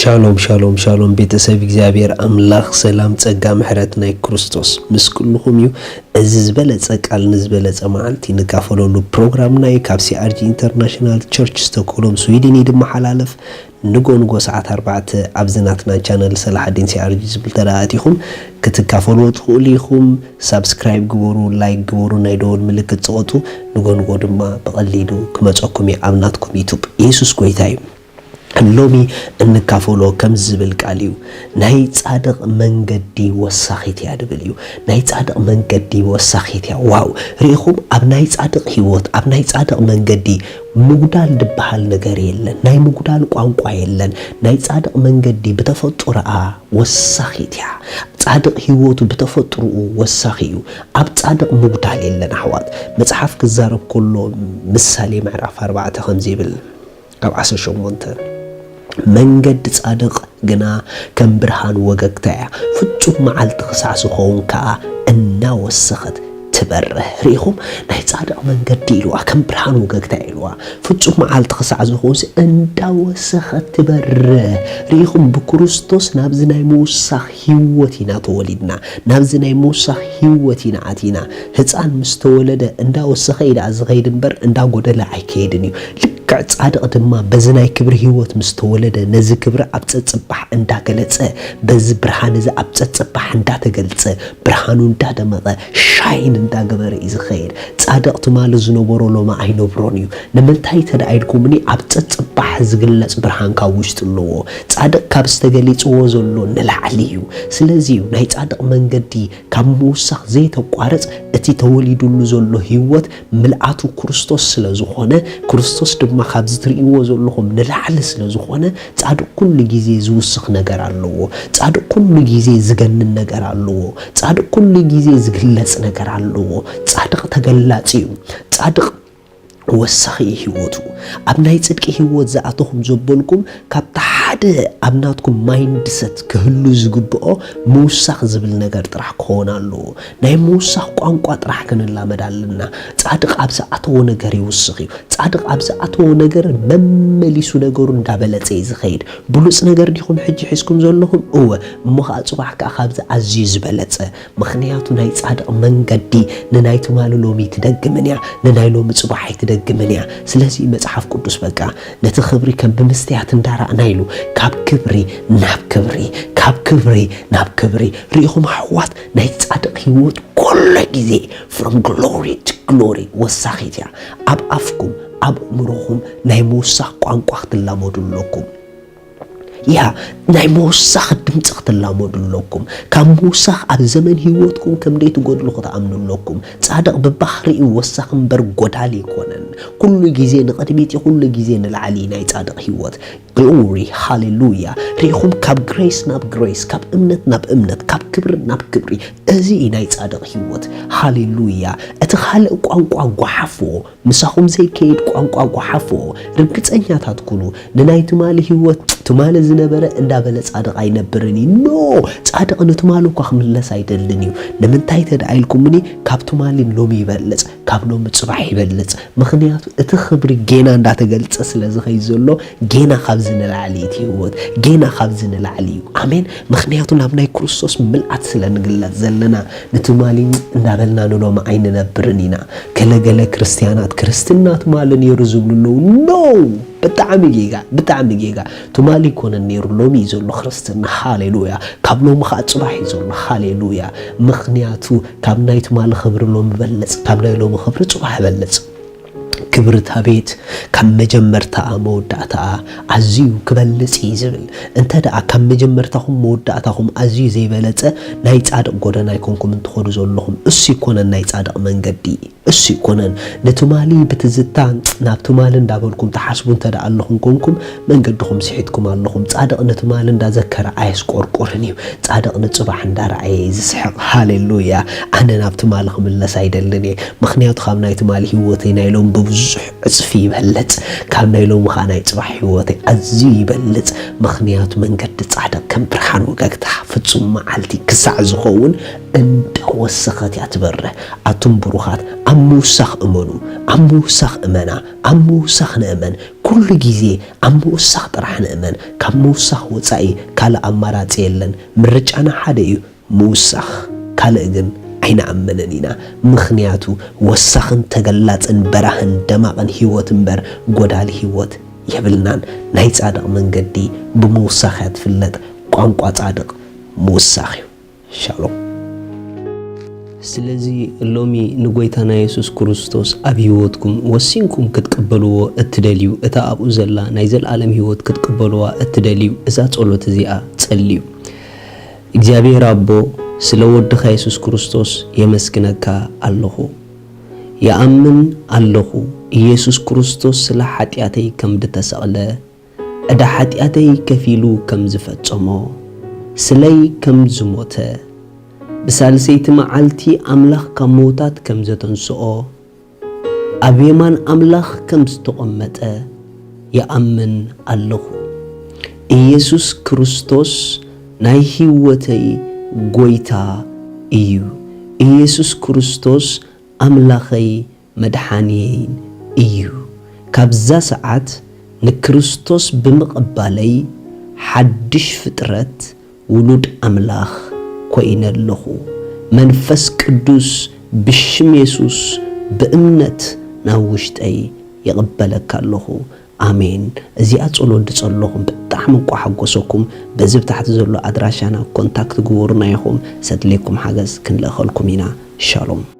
ሻሎም ሻሎም ሻሎም፣ ቤተሰብ እግዚኣብሔር ኣምላኽ ሰላም ጸጋ ምሕረት ናይ ክርስቶስ ምስ ኩልኹም እዩ። እዚ ዝበለጸ ቃል ንዝበለጸ መዓልቲ ንካፈለሉ ፕሮግራምና እዩ። ካብ ሲኣርጂ ኢንተርናሽናል ቸርች ስቶክሆልም ስዊድን እዩ ድመሓላለፍ። ንጎ ንጎ ሰዓት ኣርባዕተ ኣብዚ ናትና ቻነል ሰላሓዲን ሲኣርጂ ዝብል ተደኣቲኹም ክትካፈሉ ትኽእሉ ኢኹም። ሳብስክራይብ ግበሩ፣ ላይክ ግበሩ፣ ናይ ደወል ምልክት ጽቐጡ። ንጎ ንጎ ድማ ብቐሊሉ ክመጸኩም እዩ ኣብ ናትኩም ዩቱብ። ኢየሱስ ጎይታ እዩ። ሎሚ እንካፈሎ ከም ዝብል ቃል እዩ፣ ናይ ጻድቕ መንገዲ ወሳኺት እያ ድብል እዩ። ናይ ጻድቕ መንገዲ ወሳኺት እያ። ዋው! ርኢኹም፣ ኣብ ናይ ጻድቕ ህይወት፣ ኣብ ናይ ጻድቕ መንገዲ ምጉዳል ድበሃል ነገር የለን። ናይ ምጉዳል ቋንቋ የለን። ናይ ጻድቕ መንገዲ ብተፈጥሮኣ ወሳኺት እያ። ጻድቕ ህይወቱ ብተፈጥሮኡ ወሳኺ እዩ። ኣብ ጻድቕ ምጉዳል የለን ኣሕዋት። መጽሓፍ ክዛረብ ከሎ ምሳሌ ምዕራፍ ኣርባዕተ ከምዚ ይብል፣ ካብ ዓሰርተ ሸሞንተ፣ መንገዲ ጻድቕ ግና ከም ብርሃን ወገግታ እያ፣ ፍጹም መዓልቲ ክሳዕ ዝኸውን ከኣ እናወሰኸት ትበርህ። ርኢኹም፣ ናይ ጻድቕ መንገዲ ኢልዋ ከም ብርሃን ወገግታ ኢልዋ፣ ፍጹም መዓልቲ ክሳዕ ዝኸውን እንዳወሰኸት ትበርህ። ርኢኹም፣ ብክርስቶስ ናብዚ ናይ ምውሳኽ ህይወት ኢና ተወሊድና፣ ናብዚ ናይ ምውሳኽ ህይወት ኢና ኣቲና። ህፃን ምስ ተወለደ እንዳወሰኸ እዩ ደኣ ዝኸይድ እምበር እንዳጎደለ ኣይከይድን እዩ። ልክዕ ጻድቕ ድማ በዚ ናይ ክብሪ ህይወት ምስ ተወለደ ነዚ ክብሪ ኣብ ጸጽባሕ እንዳገለጸ፣ በዚ ብርሃን እዚ ኣብ ጸጽባሕ እንዳተገልጸ፣ ብርሃኑ እንዳደመቐ፣ ሻይን እንዳገበረ እዩ ዝኸይድ። ጻድቕ ትማሊ ዝነበሮ ሎሚ ኣይነብሮን እዩ። ንምንታይ ተደኣ ኢልኩምኒ፣ ኣብ ጸጽባሕ ዝግለጽ ብርሃን ካብ ውሽጢ ኣለዎ። ጻድቕ ካብ ዝተገሊጽዎ ዘሎ ንላዕሊ እዩ። ስለዚ እዩ ናይ ጻድቕ መንገዲ ካብ ምውሳኽ ዘይተቋርጽ፣ እቲ ተወሊዱሉ ዘሎ ህይወት ምልኣቱ ክርስቶስ ስለ ዝኾነ፣ ክርስቶስ ድማ ካብዚ ትርእይዎ ዘለኹም ንላዕሊ ስለ ዝኾነ፣ ጻድቕ ኩሉ ግዜ ዝውስኽ ነገር ኣለዎ። ጻድቕ ኩሉ ግዜ ዝገንን ነገር ኣለዎ። ጻድቕ ኩሉ ግዜ ዝግለጽ ነገር ኣለዎ። ጻድቕ ተገላጺ እዩ። ጻድቕ ወሳኺ እዩ ህይወቱ። ኣብ ናይ ጽድቂ ህይወት ዝኣተኹም ዘበልኩም፣ ካብቲ ሓደ ኣብ ናትኩም ማይንድሰት ክህሉ ዝግብኦ ምውሳኽ ዝብል ነገር ጥራሕ ክኸውን ኣለዎ። ናይ ምውሳኽ ቋንቋ ጥራሕ ክንላመድ ኣለና። ጻድቕ ኣብ ዝኣተዎ ነገር ይውስኽ እዩ። ጻድቕ ኣብ ዝኣተዎ ነገር መመሊሱ ነገሩ እንዳበለጸ እዩ ዝኸይድ። ብሉጽ ነገር ዲኹም ሕጂ ሒዝኩም ዘለኹም? እወ። እሞ ኸኣ ጽባሕ ከኣ ካብዚ ኣዝዩ ዝበለጸ። ምኽንያቱ ናይ ጻድቕ መንገዲ ንናይ ትማሊ ሎሚ ኣይትደግምን እያ፣ ንናይ ሎሚ ጽባሕ ኣይትደግምን እያ። ስለዚ መጽሓፍ ቅዱስ በቃ ነቲ ክብሪ ከም ብምስትያት እንዳረኣና ኢሉ ካብ ክብሪ ናብ ክብሪ፣ ካብ ክብሪ ናብ ክብሪ። ርኢኹም ኣሕዋት፣ ናይ ጻድቕ ህይወት ኩሉ ግዜ from glory to glory ወሳኺት እያ። ኣብ ኣፍኩም፣ ኣብ ኣእምሮኹም ናይ ምውሳኽ ቋንቋ ክትላመዱ ኣለኩም። ያ፣ ናይ ምውሳኽ ድምፂ ክትላመዱ ኣለኩም። ካብ ምውሳኽ ኣብ ዘመን ህይወትኩም ከም ደይትጎድሉ ክትኣምኑ ኣለኩም። ጻድቕ ብባህሪኡ ወሳኺ እምበር ጎዳሊ ኣይኮነን። ኩሉ ግዜ ንቕድሚት እዩ፣ ኩሉ ግዜ ንላዕሊ እዩ ናይ ጻድቕ ህይወት። ግሎሪ፣ ሃሌሉያ። ርኢኹም፣ ካብ ግሬስ ናብ ግሬስ፣ ካብ እምነት ናብ እምነት፣ ካብ ክብሪ ናብ ክብሪ። እዚ እዩ ናይ ጻድቕ ህይወት። ሃሌሉያ። እቲ ካልእ ቋንቋ ጓሓፎ፣ ምሳኹም ዘይከይድ ቋንቋ ጓሓፎ። ርግጸኛታት ኩኑ። ንናይ ትማሊ ህይወት፣ ትማሊ ዝነበረ እንዳበለ ጻድቕ ኣይነብርን እዩ። ኖ! ጻድቕ ንትማሊ እኳ ክምለስ ኣይደልን እዩ። ንምንታይ ተደኣ ኢልኩምኒ፣ ካብ ትማሊ ሎሚ ይበልጽ፣ ካብ ሎሚ ጽባሕ ይበልጽ። ምኽንያቱ እቲ ክብሪ ጌና እንዳተገልጸ ስለ ዝኸይድ ዘሎ፣ ጌና ካብዚ ንላዕሊ እዩ እቲ ህይወት፣ ጌና ካብዚ ንላዕሊ እዩ። ኣሜን። ምኽንያቱ ናብ ናይ ክርስቶስ ምልኣት ስለ ንግለጽ ዘለና፣ ንትማሊ እንዳበልና ንሎሚ ኣይንነብርን ኢና። ገለገለ ክርስትያናት፣ ክርስትና ትማሊ ነይሩ ዝብሉ ኣለዉ። ኖ! ብጣዕሚ ጌጋ፣ ብጣዕሚ ጌጋ። ትማሊ ኣይኮነን ነይሩ፣ ሎሚ እዩ ዘሎ ክርስትና። ሃሌሉያ። ካብ ሎሚ ኸኣ ጽባሕ እዩ ዘሎ። ሃሌሉያ። ምኽንያቱ ካብ ናይ ትማሊ ክብሪ ሎሚ ይበልጽ፣ ካብ ናይ ሎሚ ክብሪ ጽባሕ ይበልጽ። ክብሪ እታ ቤት ካብ መጀመርታኣ መወዳእታኣ ኣዝዩ ክበልጽ እዩ ዝብል። እንተ ደኣ ካብ መጀመርታኹም መወዳእታኹም ኣዝዩ ዘይበለጸ፣ ናይ ጻድቕ ጎደና ኣይኮንኩም እንትኸዱ ዘለኹም። እሱ ኣይኮነን ናይ ጻድቕ መንገዲ፣ እሱ ኣይኮነን። ንትማሊ ብትዝታ ናብ ትማሊ እንዳበልኩም ትሓስቡ እንተ ደኣ ኣለኹም ኮንኩም፣ መንገድኹም ስሒትኩም ኣለኹም። ጻድቕ ንትማሊ እንዳዘከረ ኣየስቆርቁርን እዩ። ጻድቕ ንጽባሕ እንዳረኣየ እዩ ዝስሕቕ። ሃሌሉያ! ኣነ ናብ ትማሊ ክምለስ ኣይደልን እየ። ምኽንያቱ ካብ ናይ ትማሊ ህይወተይ ናይ ሎሚ ብብዙሕ ዕጽፊ ይበልጽ። ካብ ናይ ሎሚ ኸኣ ናይ ጽባሕ ህይወተይ ኣዝዩ ይበልጽ። ምኽንያቱ መንገዲ ጻድቕ ከም ብርሃን ወጋግታ ፍጹም መዓልቲ ክሳዕ ዝኸውን እንዳወሰኸት እያ ትበርህ። ኣቱም ብሩኻት፣ ኣብ ምውሳኽ እመኑ፣ ኣብ ምውሳኽ እመና፣ ኣብ ምውሳኽ ንእመን። ኩሉ ግዜ ኣብ ምውሳኽ ጥራሕ ንእመን። ካብ ምውሳኽ ወጻኢ ካልእ ኣማራጺ የለን። ምርጫና ሓደ እዩ፣ ምውሳኽ። ካልእ ግን ኣይንኣምንን ኢና። ምኽንያቱ ወሳኽን ተገላጽን በራህን ደማቕን ህይወት እምበር ጎዳሊ ህይወት የብልናን። ናይ ጻድቕ መንገዲ ብምውሳኽ እያ ትፍለጥ። ቋንቋ ጻድቕ ምውሳኽ እዩ። ሻሎም። ስለዚ ሎሚ ንጎይታና የሱስ ክርስቶስ ኣብ ህይወትኩም ወሲንኩም ክትቅበልዎ እትደልዩ፣ እታ ኣብኡ ዘላ ናይ ዘለኣለም ህይወት ክትቅበልዋ እትደልዩ፣ እዛ ጸሎት እዚኣ ጸልዩ። እግዚኣብሔር ኣቦ፣ ስለ ወድኻ የሱስ ክርስቶስ የመስግነካ ኣለኹ። ይኣምን ኣለኹ፣ ኢየሱስ ክርስቶስ ስለ ሓጢኣተይ ከም ድተሰቕለ፣ ዕዳ ሓጢኣተይ ከፊሉ ከም ዝፈጸሞ፣ ስለይ ከም ዝሞተ፣ ብሳልሰይቲ መዓልቲ ኣምላኽ ካብ ምዉታት ከም ዘተንስኦ፣ ኣብ የማን ኣምላኽ ከም ዝተቐመጠ ይኣምን ኣለኹ። ኢየሱስ ክርስቶስ ናይ ህይወተይ ጎይታ እዩ። ኢየሱስ ክርስቶስ ኣምላኸይ መድሓንየይን እዩ። ካብዛ ሰዓት ንክርስቶስ ብምቕባለይ ሓድሽ ፍጥረት፣ ውሉድ ኣምላኽ፣ ኮይነ ኣለኹ። መንፈስ ቅዱስ ብሽም የሱስ ብእምነት ናብ ውሽጠይ ይቕበለካ ኣለኹ። ኣሜን። እዚኣ ጸሎት ድጸለኹም ብጣዕሚ እንቋ ሓጎሰኩም። በዚ ብታሕቲ ዘሎ ኣድራሻና ኮንታክት ግበሩና ኢኹም። ሰድሌኩም ሓገዝ ክንልእኸልኩም ኢና። ሻሎም።